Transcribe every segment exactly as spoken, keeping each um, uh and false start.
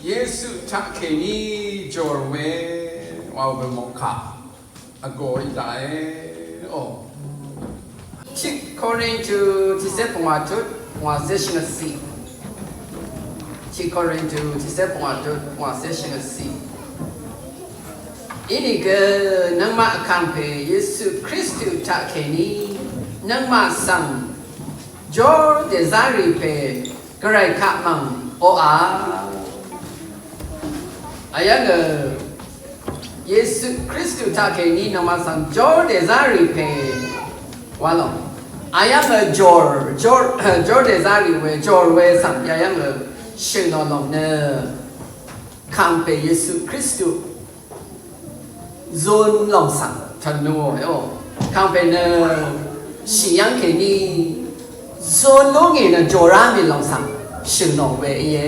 Yesu taq kèní jòr we wa we mòngkà vgò í daqe. O, tiq Korintu tiqcé pungwà tut pungwàcé shvngøt ciq. Tiq Korintu tiqcé pungwà tut pungwàcé shvngøt ciq. Inìgø nøngmaq vkàngpè Yesu Kristu taq kèní nøngmaq svng jòr dèzá rì pè Gvray kaq mv̀ng oqà. Ayv́ng ø Yesu Kristu taq kèní nøngmaq svng jòr dèzá rì pè wa lòng. Ayv́ng ø jòr, jòr, jòr dèzá rì we, jòr we svng yayv́ng ø shø̀n nò lòng nø kàngpè Yesu Kristu zun lòng svng tø̀n nò we o. Kàngpè nø shì yv́ng kèní zun lú ngì nø jòrá mì lòng svng shø̀n nò we íe.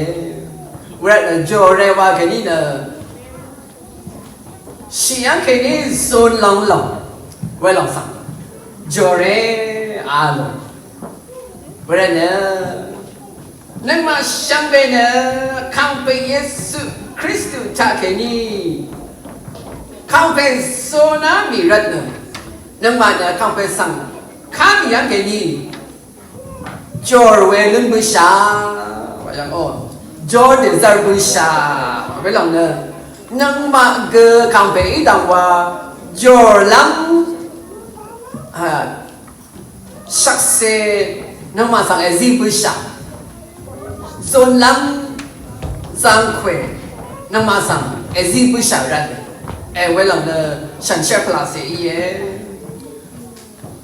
Wurvt nø jòré wa kèní nø shì yv́ng kèní zun lòng lòng we lòng svng jòré a lòng. Wurvt nø nøngmaq shvngbe nø kàngpè Yesu Kristu taq kèní kàngpè zun á mì rvt nø nøngmaq nø kàngpè svng kà mì yv́ng kèní jòr we lún bǿshà. Wa yv́ng o. Jòr dèzvr bǿshà. Welòng nø nøngmaq gø kàngpè í dv̀ng wa jòrlv́m, a, shvkse nøngmaq svng èzí bǿshà. Zunlv́m zangkwè nøngmaq svng èzí bǿshà rvt. E, welòng nø shànshér pvlàcè íe.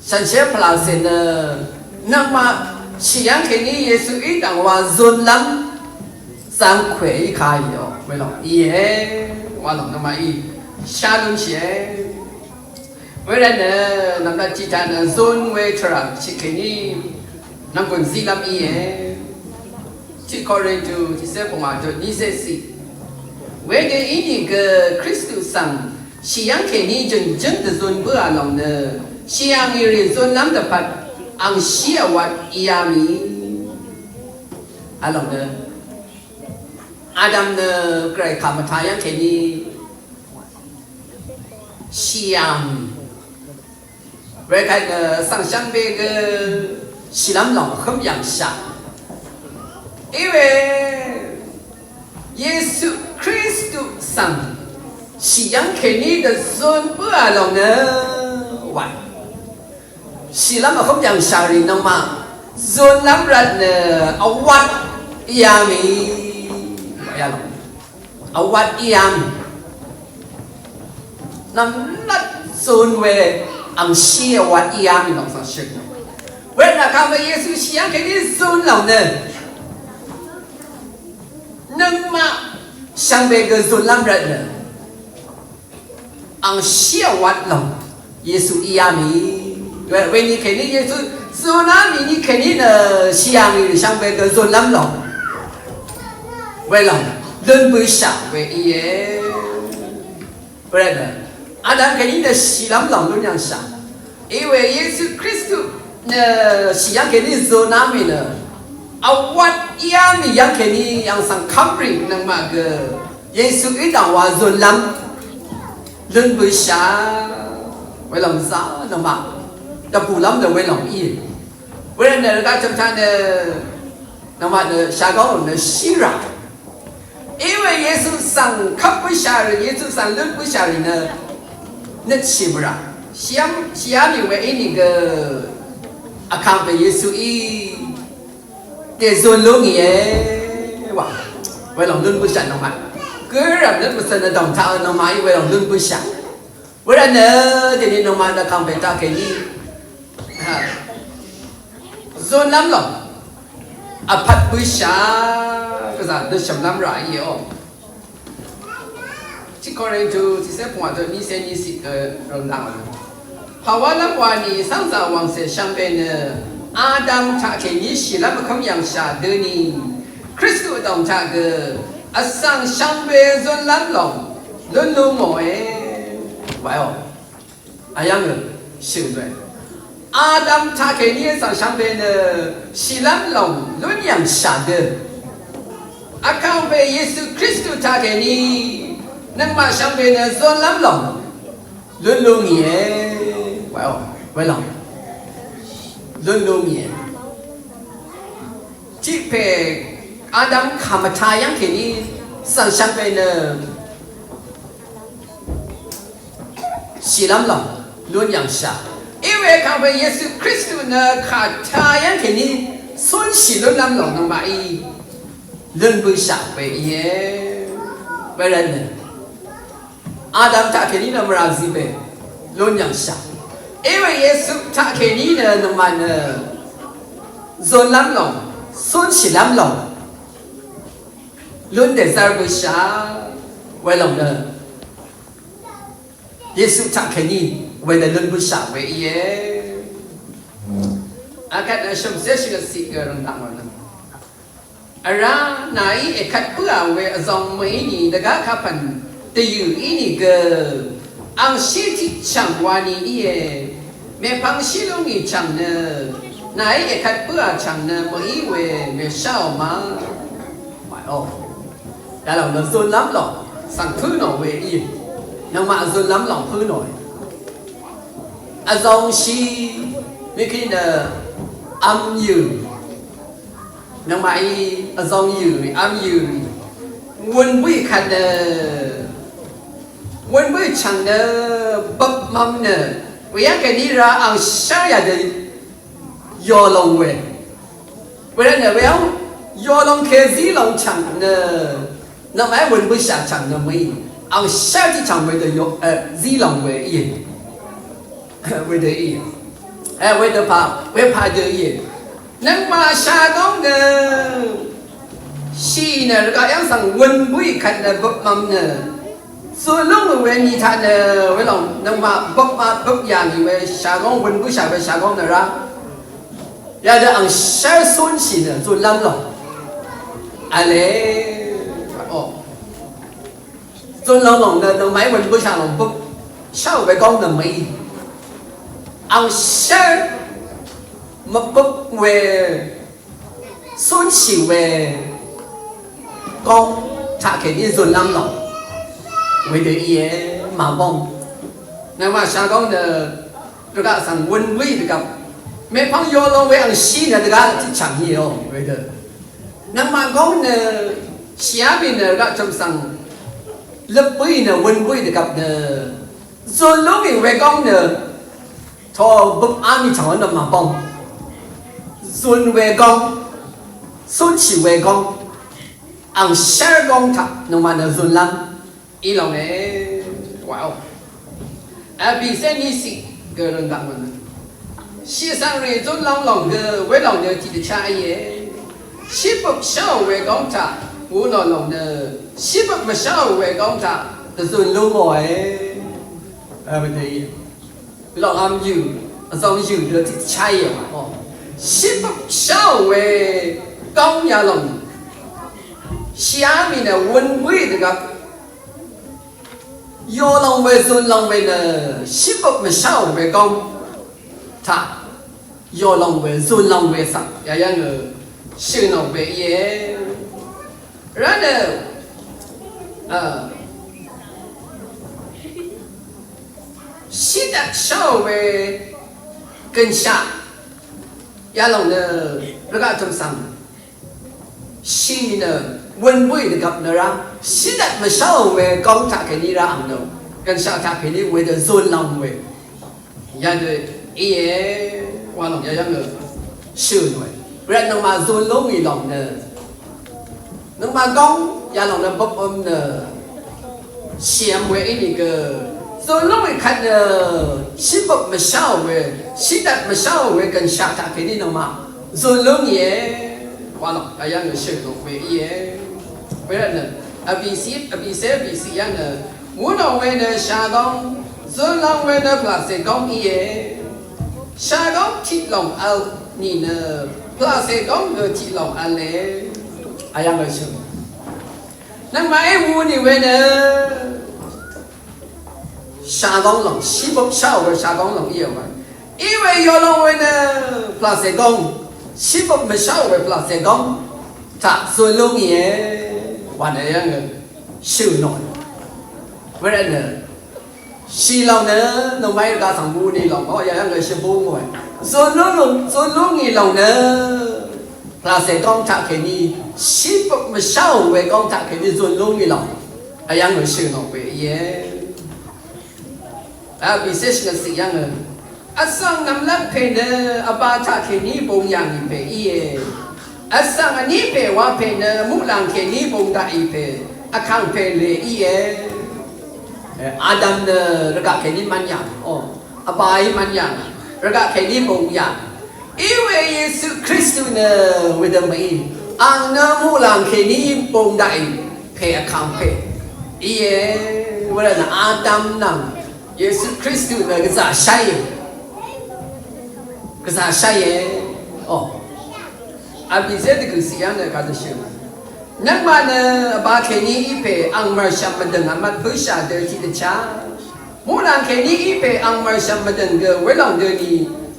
Shànshér pvlàcè nø nøngmaq shì yv́ng kèní Yesu í dv̀ng wa zunlv́m zangkwè í kà íò. Welòng íe. Wa lòng nøngmaq í shá lúnshìe. Wervt nø nv̀mlat tiq taq nø zun we tvrà shì kèní nv̀mgùn zílv́m íe. Tiq Korintu tiqcé pungwà tut nícé ciq. Wedø ínìgø Kristu svng shì yv́ng kèní jø̀ngjǿng dvzun bǿà lòng nø shì yà mì rì zunlv́m dvpvt angshí vwvt íá mì. A lòng nø Adam nø Gvray kà mvtá yv́ng kèní shì yà mì. Wekvt nø vsvng shvngbe gø shìlv́m lòng vhǿm yv̀ngshà. Iwe Yesu Kristu svng shì yv́ng kèní dvzun bǿà lòng nø wa. Shìlv́m vhǿm yv̀ngshà rì nøngmaq zunlv́m rvt nø vwvt íá mì. Wa yà lòng. Vwvt íá mì. Nv̀mlat zun we angshí vwvt íá mì lòng svng shø̀n. Wet nø kàngpè Yesu shì yv́ng kèní zun lòng nø nøngmaq shvngbe gø zunlv́m rvt nø angshí vwvt lòng Yesu íá mì. We, weni kèní Yesu zun á mì ní kèní nø shì yà mì shvngbe gø zunlv́m lòng. Welòng lún bǿshà we íe. Wervt nø Adam kèní nø shìlv́m lòng lún yv̀ngshà. Iwe Yesu Kristu nø shì yv́ng kèní zun á mì nø vwvt íá mì yv́ng kèní yv̀ng svng kv́mrì nøngmaq gø Yesu í dv̀ng wa zunlv́m lún bǿshà. Welòng zá nøngmaq dvbùlv́m nø welòng í. Wervt nø rvgaq chø̀m taq nø nøngmaq nø shagóng lòng nø shí rà. Iwe Yesu svng kvp bǿshà rì, Yesu svng lún bǿshà rì nø nøt shì mvrà. Shìá, shìá mì we ínìgø vkàngpè Yesu í dèzun lú ngìe wa. Welòng lún bǿshà nøngmaq. Gǿrv̀m nøt mvcø̀n vdòng taq nøngmaq í welòng lún bǿshà. Wervt nø dèní nøngmaq nø kàngpè taq kèní zunlv́m lòng vpvt bǿshà gvzà dø shv̀mlv́m rà íe o. Tiq Korintu tiqcé pungwà tut nícé níciq gø rø̀m dv̀ng. Pàwálv́m wani cv́ngzà wàngcè shvngbe nø Adam taq kèní shìlv́m vhǿm yv̀ngshà døni Kristu vdòng taq gø vsvng shvngbe zunlv́m lòng lún lú ngòe. Wa o. Ayv́ng ø shø̀n we. Adam taq kèní vsvng shvngbe nø shìlv́m lòng lún yv̀ngshà dø Yesu Kristu taqkèní nøngmaq shvngbe nø zunlv́m lòng lún lú ngìe. Welòng, welòng lún lú ngìe. Tiq pè Adam kà mvtá yv́ng kèní svng shvngbe nø shìlv́m lòng lún yv̀ngshà. Iwe kàngpè Yesu Kristu nø kà tá yv́ng kèní cúnshì lúnlv́m lòng nøngmaqí lún bøshà we íe. Wervt nø Adam taqkèní nø mvrà zí we lún yv̀ngshà. Iwe Yesu taqkèní nø nøngmaq nø zunlv́m lòng, cúnshìlv́m lòng lún dèzv́r bøshà. Welòng nø Yesu taqkèní wedø lún bøshà we íe. Akvt nø shø̀mcé shvngøt ciq gø rv̀ngdaq mvnø. Vrá nàí èkvt bǿà we vzong mø̀í ni dvgá kapv̀n dvyø̀ ínìgø angshí tiq chv̀ng wani íe. Mèpvng shí lú ngì chv̀ng nø nàí èkvt bǿà chv̀ng nø mø̀í we mèsháò ma. Màò. Yalòng nø zunlv́m lòng svng pǿ nò we íe. Nøngmaq zunlv́m lòng pǿ nòe. Vzongshí mìkí nø vm yø̀. Nøngmaqí vzong yø̀, vm yø̀. Wun bǿì kvt nø, wun bǿì chv̀ng nø, bøpmvm nø, weyv́ng kèní rá angshv́r yadø yolong we. Wervt nø weyv́ng yolong ke zílong chv̀ng nø, nøngmaqí wun bǿshà chv̀ng nø mø̀í. Angshv́r tiq chv̀ng wedø yo, e, zílong we íe. Wedø íe. E, wedø pà, wepà dø íe. Nøngmaq shagóng nø shì nø rvgaq yv́ng svng wun bǿì kvt nø bøpmvm nø zun lúng we ni taq nø welòng nøngmaq bøpmvm bøp yà ngì we shagóng wun bǿshà we shagóng nø rá. Yadø angshv́r cúnshì nø zunlv́m lòng. Vle. O. Zunlv́m lòng nø nøngmaqí wun bǿshà lòng bøp sháò we góng nø mø̀í. Angshv́r mvbøp we cúnshì we góng taqkèní zunlv́m lòng. Wedø íe màbóng. Nøngmaq shagóng nø rvgaq svng wun bǿì dvgvp. Mèpvng yolong we angshí nø dvgá tiq chv̀ng íe o wedø. Nøngmaq góng nø shìá mì nø rvgaq chø̀m svng løp bǿì nø wun bǿì dvgvp nø zun lú mì we góng nø tò bøp á mì chv̀ng nø màbóng. Zun we góng, cúnshì we góng, angshv́r góng taq nøngmaq nø zunlv́m í lòng e. Wow. Vbìcé ní ciq gø rø̀ngdaq mvnø. Shìsvng rì zunlv́m lòng gø welòng nø tiqdvchá íe. Shíbøp sháò we góng taq wunò lòng nø shíbøp mvsháò we góng taq dvzun lú ngòe. Vbìdø í lòng vm yø̀, vzong yø̀ dø tiqdvchá íe wa. O. Shíbøp sháò we góng yalòng shìá mì nø wun bǿì dvgvp. Yolong we zunlong we nø shíbøp mvsháò we góng taq yolong we zunlong we svng yayv́ng ø shø̀n ò we íe. Rv́n ø, a, shídvt sháò we gø̀nshaq yalòng nø rvgaq tø̀m svng shì nø wun bǿì dvgvp nø rá shídvt mvsháò we góng taqkèní rá ang nø gø̀nshaq taqkèní wedø zunlong we yadø íe wa lòng yayv́ng ø shø̀n we. Rvt nøngmaq zun lú ngì lòng nø nøngmaq góng yalòng nø bøpvm nø shìvm we ínìgø zun lú ngì kvt nø shíbøp mvsháò we shídvt mvsháò we gø̀nshaq taqkèní nøngmaq zun lú ngìe wa lòng yayv́ng ø shø̀n lok we íe. Wervt nø vbìcé, vbìcé vbìcé yv́ng nø wunò we nø shagóng, zunlong we nø pvlàcè góng íe. Shagóng tiq lòng vl nìnø pvlàcè góng gø tiq lòng vle. Ayv́ng vshø̀m. Nøngmaqí wu nì we nø shagóng lòng, shíbøp sháò we shagóng lòng íe wa. Iwe yolong we nø pvlàcè góng, shíbøp mvsháò we pvlàcè góng taq zun lú ngìe. Wà nø yv́ng shø̀ nò. Wērvt nø shì lòng nø nòngmai rvgaq svng buni lòng ó yv́ng shì bung wē. Zun lú lùng, zun lú ngì lòng nø. Làcè góng taq kèní shì bøp mvsháò wē góng taq kèní zun lú ngì lòng. Yv́ng shø̀ nò wē íe. A bìcé shvngøt cìq yv́ngø. Vsvng nv̀mlv́m pè nø vbā taq kèní bung yà ngì pè íe. Vsvng vní pè wa pè nø muqlàng kèní bung daqì pè vkàngpè lè íe. Adam nø rvgaq kèní mvn yà. O, vbā í mvn yà. Rvgaq kèní bung yà. Iwe Yesu Kristu nø wedø mèí. Ang nø muqlàng kèní bung daqì pè vkàngpè íe. Wērvt nø Adam nvng Yesu Kristu nø gvzà sháìe. Gvzà sháìe. O. Vbìcé dvgø̀ cìq yv́ng nø kàdø shø̀n. Nøngmaq nø vbā kèní í pè ang mv̀rshv̀m mvdø̀ng vmat bǿshà dø tiqdvchá. Muqlàng kèní í pè ang mv̀rshv̀m mvdø̀ng gø wēlòng døni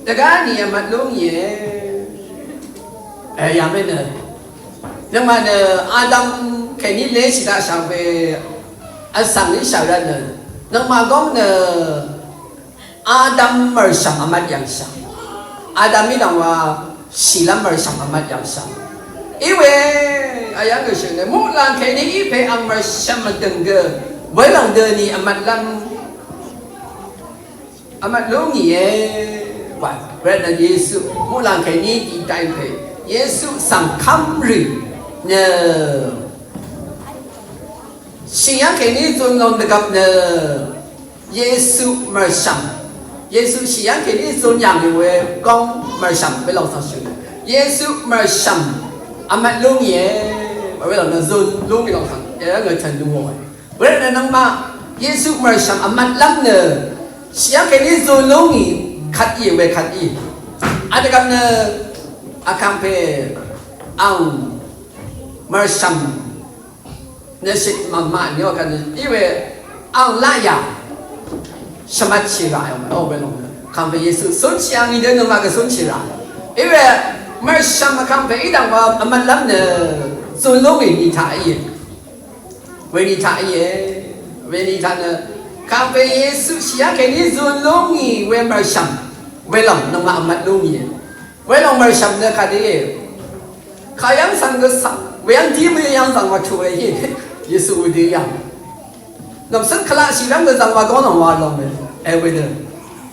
dvgá ni vmat lú ngìe. Èyà mé nø. Nøngmaq nø Adam kèní lé shì daqshà we vsvng í shà rvt nø. Nøngmaq góng nø Adam mv̀rshv̀m vmat yv̀ngshà. Adam í dv̀ng wa shìlv́m mv̀rshv̀m vmat yv̀ngshà. Iwe, ayv́ng gø shø̀n nø, muqlàng kèní í pè ang mv̀rshv̀m mvdø̀ng gø, wēlòng døni vmatlv́m, vmat lú ngìe, wa, wērvt nø Yesu, muqlàng kèní dì dai pè, Yesu svng kv́m rì nø, shìyv́ng kèní zun lòng dvgvp nø, Yesu mv̀rshv̀m. Yesu shì yv́ng kèní zun yàng rì we góng mv̀rshv̀m we lòng svng shø̀n. Yesu mv̀rshv̀m vmat lú ngìe. Wa we lòng nø zun lú ngì lòng svng. Yà yv́ng nø tø̀n lú ngòe. Wervt nø nøngmaq Yesu mv̀rshv̀m vmatlv́m nø shì yv́ng kèní zun lú ngì kvt í we kvt í. Advgvp nø vkàngpè ang mv̀rshv̀m Nø shit mvma ni wa kan iwe ang laya shvmat shira yong o we long. Kangpe Yesu sun shi ang ide numa ke sun shira. Iwe mvsham kangpe idang wa aman lam ne sun long ni ta iye. We ni ta iye. We ni ta ne kangpe Yesu shi ang ke ni sun long ni we mvsham. We long numa amat long ni. Welòng mv̀rshv̀m nø kàdé. Kà yv́ng svng gø svng. Weyv́ng dí mø yv́ng svng wa chu we hí. Yesu we dø yv́ng. Nv̀msøng kvlaq shì yv́ng gø svng wa góng nvng wa lòng we. E we dø.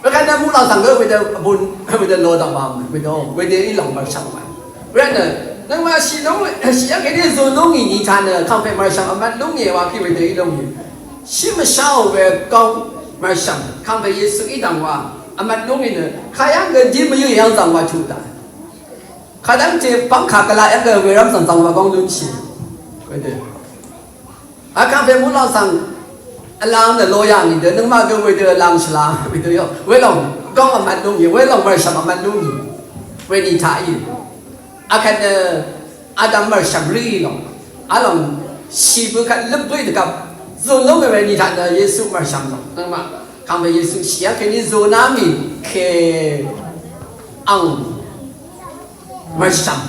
Wekvt nø muqlàng svng gø we dø bun we dø lo dvng wa we dø we dø í lòng mv̀rshv̀m wa. Wekvt nø nøngmaq shì lúng shì yv́ng kèní zun lúng í ni taq nø kàngpè mv̀rshv̀m vmat lúng í wa kí we dø í lúng í. Shí mvsháò we góng mv̀rshv̀m kàngpè Yesu í dvng wa vmat lúng í nø kà yv́ng gø dí mvyǿ yv́ng zvng wa chu daq. Kadv́ngte pv́ngkà gvlaq yv́ng gø werv́m svng zvng wa góng lúnshì. Wedø. Vkàngpè muqlàng svng vlang nø lo yà ngì dø, nøngmaq gø wedø vlang shvla, wedø yò. Welòng góng vmat lúngì, welòng mv̀rshv̀m vmat lúngì. Weni taq í. Akvt nø Adam mv̀rshv̀m rì lòng. Vlòng shì bø kvt løp bø dvgvp. Zun lúng weni taq nø Yesu mv̀rshv̀m lòng. Nøngmaq. Kàngpè Yesu shì yv́ng kèní zun á mì kè ang. Mv̀rshv̀m.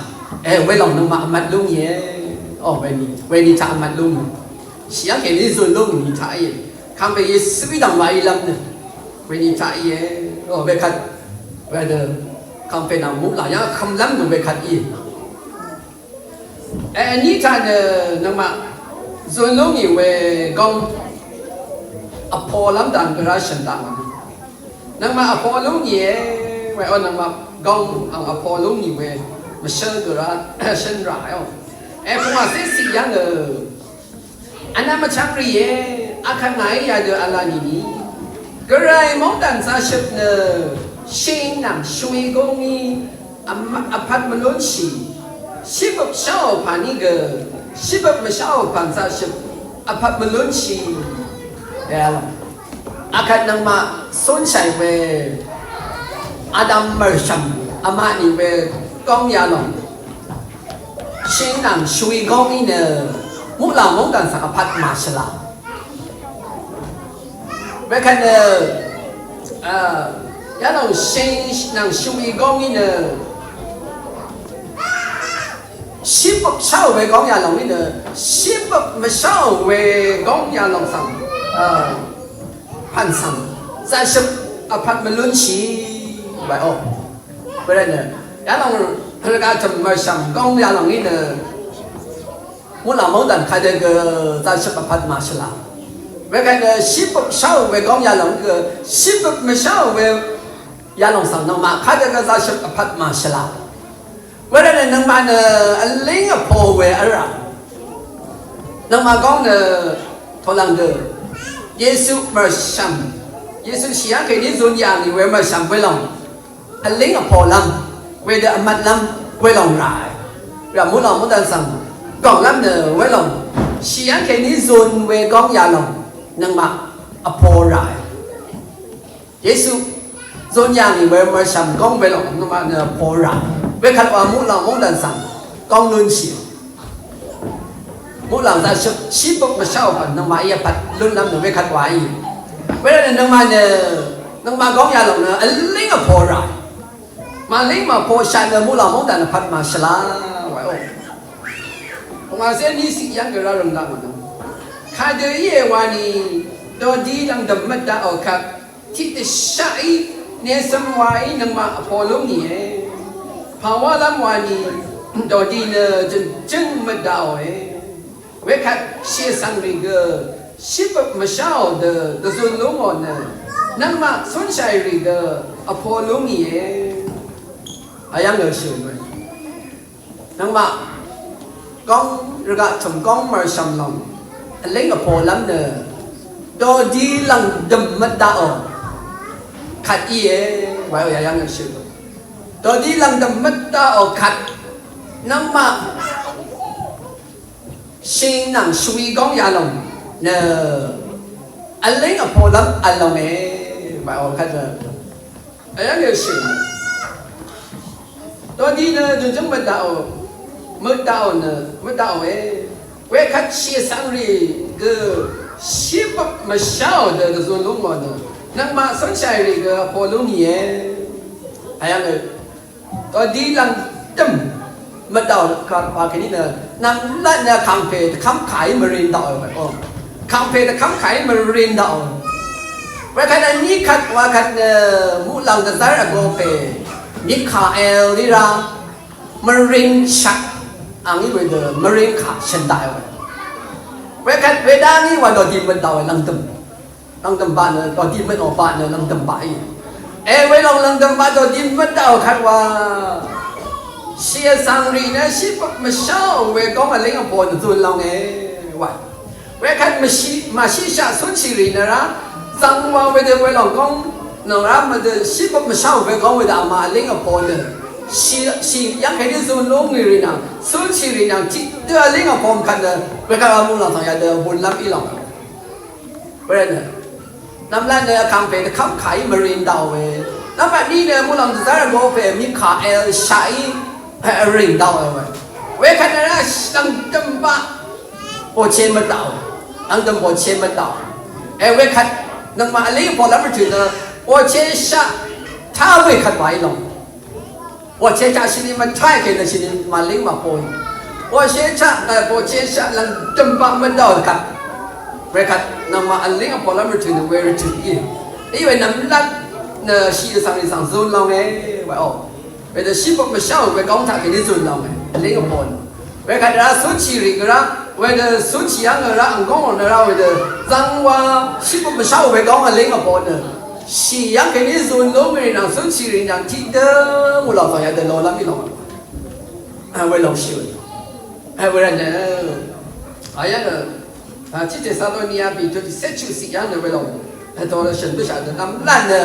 E, welòng nøngmaq vmat lúngì e. O, weni, weni taq vmat lúngì. Shì yv́ng kèní zun lúngì ni taq e. Kàngpè Yesu í dv̀ng wa í lv́m nø. Weni taq í e. O, wekvt. Wedø. Kàngpè nvng muqlàng yv́ng kv́m lv́m nø wekvt í. E, vní taq nø nøngmaq zun lúngì we góng. Vpo lv́m dv̀ng gvrá shø̀n daq wa. Nøngmaq vpo lúngì e, we o nøngmaq góng ang vpo lúngì we. Mvshǿl gvrá shø̀n rà e o. E, pungwà cé cì yv́ng ø. Vnvm vchvng rì e, akvt ngàí yadø vla nìni. Gvray móngdàn zashøp nø, shing nvng shvwi góng í, Vm-, vpat mvlúnshì. Shíbøp sháò pàní gø. Shíbøp mvsháò pàn zaqshøp. Vpat mvlúnshì. Yalòng. Akvt nøngmaq cúnshàì we. Adam mv̀rshv̀m. Vmaqnì we. Góng yalòng. Shí nvng shvwi góng í nø. Muqlàng móngdàn svng vpat màshvlá. Wekvt nø, a, yalòng sheng nvng shvwi góng í nø, Shipøp shao we góng yalòng í nø, shipøp mvshao we góng yalòng svng, a, pvn svng zaqshøp vpat mvlúnshì wa o. Wervt nø yalòng rvgaq tø̀m mvshv̀m góng yalòng í nø, muqlàng móngdàn kadø gø zaqshøp vpat màshvla. Wekvt nø shipøp shao we góng yalòng gø, shipøp mvshao we yalòng svng nøngmaq kadø gø zaqshøp vpat màshvla. Wervt nø nøngmaq nø vlíng vpo we vrà. Nøngmaq góng nø tolv̀ng dø Yesu mv̀rshv̀m, Yesu shì yv́ng kèní zun yà ngì we mv̀rshv̀m we lòng, vlíng vpo lv́m, wedø vmvt lv́m we lòng ràe. Rà muqlòng móngdàn svng gòng lv́m nø we lòng, shì yv́ng kèní zun we góng yalòng nøngmaq vpo ràe. Yesu zun yà ngì we mv̀rshv̀m góng we lòng nøngmaq nø vpo rà. Wekvt wa muqlàng móngdàn svng góng lúnshì. Muqlàng zaqshøp shipøp mvshao nøngmaq í vpat lún lv́m nø wekvt wa í. Wervt nø nøngmaq nø, nøngmaq góng yalòng nø vlíng vpo rà. Màlíng màpo shaq nø muqlàng móngdàn vpat màshvla wa o. Pvngwà zé ní siq yv́ng gø rá rø̀m daq mvnø. Kadø íe wani, dodi lv̀ngdø̀m mvdaqò kvt tiqdvshaqí nesøm waí nøngmaq vpo lúngìe. Pàwálv́m wani dòdi nø jø̀ngjǿng mvdaqòe. Wekvt shì vsvng rì gø shipøp mvsháò dø dvzun lúngò nø, nøngmaq cúnshàì rì gø vpo lúngìe. Ayv́ng ø shø̀n we. Nøngmaq góng rvgaq tø̀m góng mv̀rshv̀m lòng vlíng vpo lv́m nø dòdi lv̀ngdø̀m mvdaqò kvt íe. Wa yayv́ng nø shø̀n. Dòdi lv̀ngdø̀m mvdaqò kvt nøngmaq shìngnvng shvwi góng yalòng nø vlíng vpo lv́m vlòng e. Wa o kvt nø Ayv́ng nø shø̀n. Dòdi nø døngjǿng mvdaqò, mvdaqò nø, mvdaqòe. Wekvt shì vsvng rì gø shipøp mvsháò dø dvzun lúngò nø, nøngmaq cúnshàì rì gø vpo lúngìe. Ayv́ng nø dòdi lv̀ngdø̀m mvdaqò kvt wa kèní nø, nvmlat nø kàngpè dvkv́m kàí mvrin daqò we o. Kàngpè dvkv́m kàí mvrin daqò. Wekvt nø ní kvt wa kvt nø muqlàng dvzv́r vgō pè Mikael í rá mvrin shvt, àngí wedø mvrin kà shø̀n daqò we. Wekvt wedá ngí wa dòdi mvdaqò we lv̀ngdø̀m. Lv̀ngdø̀m baq nø dòdi mvdaqò baq nø lv̀ngdø̀m baq í. E welòng lv̀ngdø̀m baq dòdi mvdaqò kvt wa, shì vsvng rì nø shipøp mvsháò we góng vlíng vpo nø zun lòng e. Wa wekvt mvshì, màshìshaq cúnshì rì nø rá zvng wa wedø welòng góng nø rá mvdø shipøp mvsháò we góng wedø vmà vlíng vpo nø shì, shì yv́ng kèní zun lúngì rì nvng cúnshì rì nvng tiqdø vlíng vpo mvkvt nø wekvt wa muqlàng svng yadø vbunlv́m í lòng. Wervt nø nvmlat nø kàngpè dvkv́m kàí mvrin daqò we. Nvmlat ní nø muqlàng dvzv́r vgō pè Mikael shaqí vrìn daqò we. Wekvt nø rá lv̀ngdø̀m baq bòche mvdaqò. Lv̀ngdø̀m bòche mvdaqò. E wekvt nøngmaq vlíng vpo lv́m rvtø̀ nø bòche shaq tá we kvt wa í lòng. Bòche chaq shini mvtáì kènø shini màlíng màpoi. Bòche chaq, e, bòche chaq lv̀ngdø̀m baq mvdaqò kvt. Wekvt nøngmaq vlíng vpo lv́m rvtø̀ nø we rvtø̀ í. Í we nvmlat nø shì vsvng rì svng zun lòng e, we o. Wedø shipøp mvsháò we góng taq kèní zun lòng e, vlíng vpo nø. Wekvt rá cúnshì rì gø rá, wedø cúnshì yv́ng gø rá, ang góng nø rá, wedø zvng wa shipøp mvsháò we góng vlíng vpo nø. Shì yv́ng kèní zun lúngì rì nvng cúnshì rì nvng tiqdø muqlàng svng yadø lolv́m í lòng. A, welòng shø̀n. A, wervt nø. A, yv́ng nø. A, tiqdø Thesalonia bì tø tiqcé chuq ciq yv́ng nø welòng. A, tø shø̀n bǿshaq dø nvmlat nø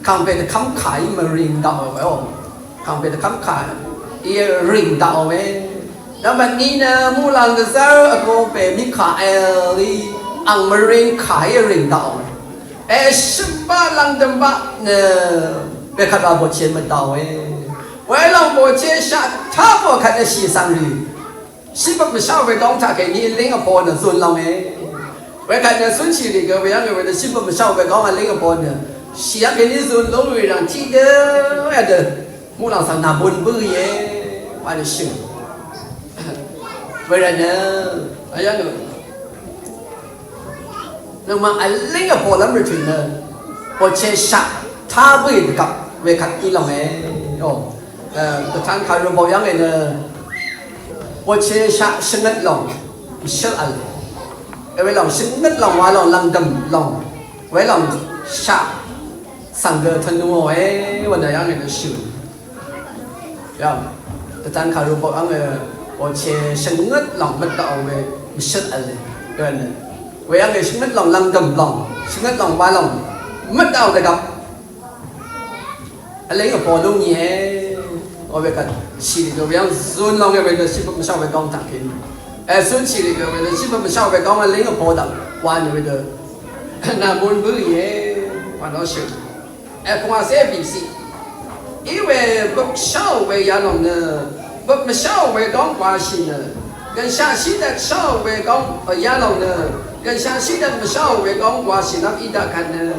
kàngpè dvkv́m kàí mvrìng daqò we o. Kàngpè dvkv́m kàí rìng daqò we. Nvmbat ni nø muqlàng dvzv́r vgō pè Mikael í ang mvrìng kàí rìng daqò we. Eshø̀m baq lv̀ngdø̀m baq nø wekvt wa bòche mvdaqòe. Welòng bòche shaq tá bò kvt nø shì svng rì. Shipøp mvsháò we góng taq kèní vlíng vpo nø zun lòng e. Wekvt nø cúnshì rì gø weyv́ng gø we nø shipøp mvsháò we góng vlíng vpo nø shì yv́ng kèní zun lúng rì rv̀ng tiqdø wedø muqlàng svng nà bun bǿì e. Wa nø shø̀n. Wervtnø, ayv́ng nø, nøngmaq vlíng vpòlv́m rvtø̀ nø, bòcheshaq tá bǿì dvgvp wekvt í lòng e. O, e, dvtan kàru bok yv́ng e nø, bòcheshaq shvngøt lòng, mvshǿl vl e. Ewe lòng shvngøt lòng wa lòng lv̀ngdø̀m lòng, welòng shaq svng gø tvnù o e, wvnø yv́ng e nø shø̀n. Yà, dvtan kàru bok àng, o, bòche shvngøt lòng mvdaq we mvshøt vle. Gø nø. We àng shvngøt lòng lv̀ngdø̀m lòng, shvngøt lòng wa lòng mvdaq dvgvp. Vlíng vpo lúngì e. O, we kvt shì rì gø we àng zun lòng e we dø shì bøp mvshaq we gong taq kèní. E, zun shì rì gø we dø shì bøp mvshaq we gong vlíng vpo daq wa nø we dø. Nà bun bø e. Wa nø shì. Èpvngwàcé bìciq. Iwe bøpsháò we yalòng nø, bøpmvsháò we góng gwashì nø, gønshaq shídvtsháò we góng, yalòng nø, gønshaq shídvtmvsháò we góng gwashìlv́m í daq kvt nø,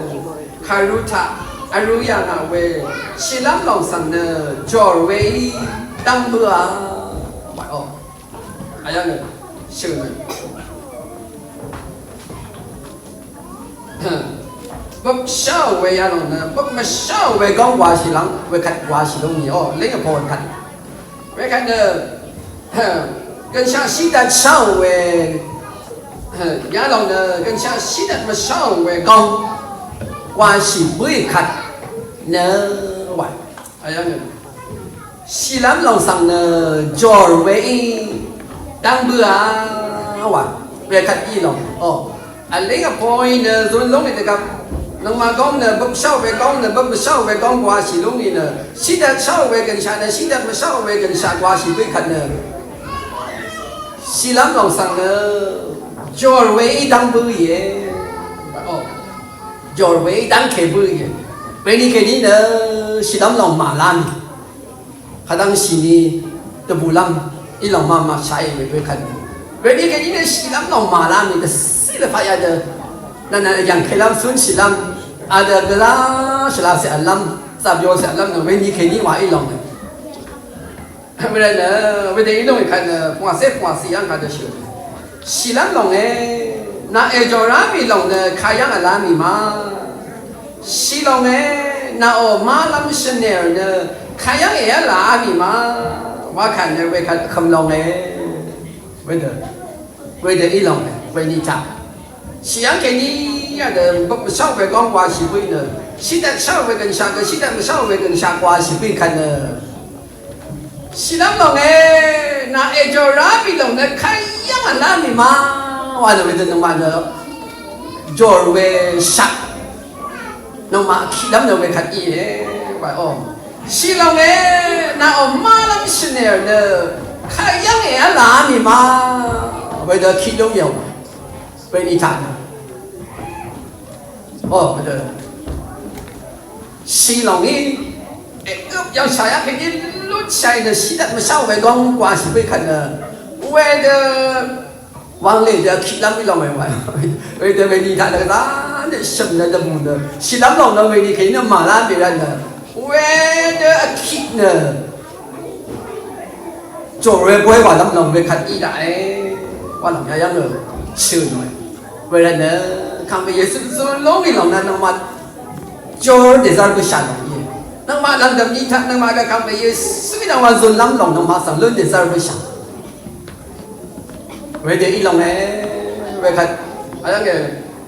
kàru taq, vrū yà ngà we, shìlv́m lòng svng nø, jòr we í, dv́ng bǿà. Màò. Ayv́ng nø, shø̀n nø. Bøpsháò we yalòng nø, bøpmvsháò we góng gwashì lv́ng, wekvt gwashì lúngì o, líng vpo kvt. Wekvt nø, gønshaq shídvtsháò we, yalòng nø, gønshaq shídvtmvsháò we góng gwashì bǿì kvt nø, wa. Ayv́ng nø. Shìlv́m lòng svng nø jòr we í dv́ng bǿà wa. Wekvt í lòng. O. Vlíng vpo í nø zun lúng í dvgvp. Nøngmaq góng nø bøpsháò we góng nø bøpmvsháò we góng gwashì lúngì nø. Shídvtsháò we gønshaq nø shídvtmvsháò we gønshaq gwashì bǿì kvt nø. Shìlv́m lòng svng nø jòr we í dv́ng bǿìe. O. Jòr we í dv́ngke bǿì. Weni kèní nø shìlv́m lòng màlá mì. Kadv́ng shìni dvbùlv́m í lòng màmà shàì we we kvt. Weni kèní nø shìlv́m lòng màlá mì dvciq lvpat yadø. Nvnø yv̀ngkelv́m cúnshìlv́m. Adø gvzá shvlacè vlv́m. Zàbyo cè vlv́m nø weni kèní wa í lòng nø. Wervtnø, wedø í lúng í kvt nø, pvngwàcé pvngwàcé yv́ng kadø shø̀n. Shìlv́m lòng e, nà èjò rá mì lòng nø, kayv́ng vlá mì ma. Shì lòng e, nà ò málv́m shvnèr nø, kayv́ng èv́lá mì ma. Wa kvt nø, wekvt vkø̀m lòng e. Wedø. Wedø í lòng e, weni taq. Shì yv́ng kèní, yadø, bøpmvsháò we góng gwashì bǿì nø. Shídvtsháò we gønshaq gø, shídvtmvsháò we gønshaq gwashì bǿì kvt nø. Shìlv́m lòng e, nà èjò rá bì lòng nø kayv́ng vlá mì ma. Wa nø wedø nøngmaq nø jòr we shaq. Nøngmaq kiqlv́m nø wekvt íe. Wa o. Shì lòng e, nà ò málv́m shvnèr nø kayv́ng è v́lá mì ma. Wedø kiqlúng yv̀ng. Weni taq nø. O, wedø. Shì lòng í, èøp yv̀ngshà yv́ng kèní lúnshàì nø shìdvt mvsháò we góng gwashì bǿì kvt nø. Wedø wang lè dø vkiqlv́m í lòng we wa. Wedø weni taq nø gvzá nø shø̀m nø dvbù nø. Shìlv́m lòng nø weni kèní nø màlá bì rvt nø. Wedø vkiq nø. Jòr we bóy wàlv́m lòng we kvt í daqe. Wàlv́m yayv́ng ø shø̀n we. Wervtnø kàngpè Yesu zun lúng í lòng nø nøngmaq jòr dèzv́r bǿshà lòng íe. Nøngmaq lv̀ngdø̀m í taq nøngmaq gø kàngpè Yesu í dv̀ngwa zunlv́m lòng nøngmaq svng lún dèzv́r bǿshà. Wedø í lòng e. Wekvt ayv́ng e.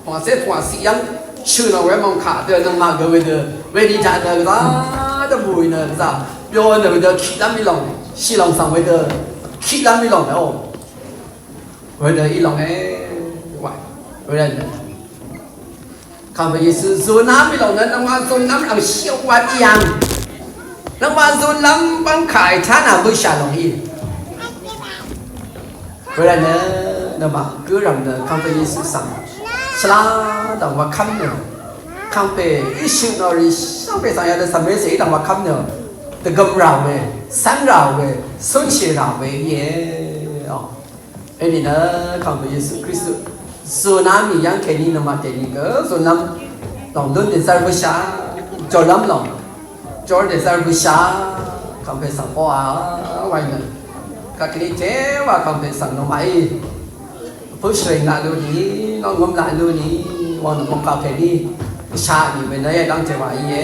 Pvngwàcé pvngwàciq yv́ng shø̀n ò we mòngkà dø nøngmaq gø wedø. Weni taq nø gvzá dvbùì nø gvzá. Byo nø wedø kiqlv́m í lòng. Shì lòng svng wedø kiqlv́m í lòng nø o. Wedø í lòng e. Wa. Wedø nø. Kàngpè Yesu zunlv́m í lòng nø nøngmaq zunlv́m lòng shì wa í yv́ng. Nøngmaq zunlv́m bv́ngkà í taq nà bǿshà lòng í. Wervtnø, nøngmaq gǿrv̀m nø kàngpè Yesu svng shvlá dv̀ng wvkv́m nø. Kàngpè Yesu nò rì shvngpè svng yadø svmé cè í dv̀ng wvkv́m nø. Dvgøm rà we, cv́n rà we, cúnshì rà we íe. O. Eni nø kàngpè Yesu Kristu. Zunlv́m mì yv́ng kèní nøngmaq dèní gø zunlv́m lòng lún dèzv́r bǿshà. Jòrlv́m lòng. Jòr dèzv́r bǿshà. Kàngpè svng kó a wáy nø. Dvkni tewa kàngpè svng nò màí. Vpǿ shvring laq lú nì, nò ngøm laq lú nì, wvng nò mvkà pè nì. Vshaq nì we nø yvdv́ng tewa íe.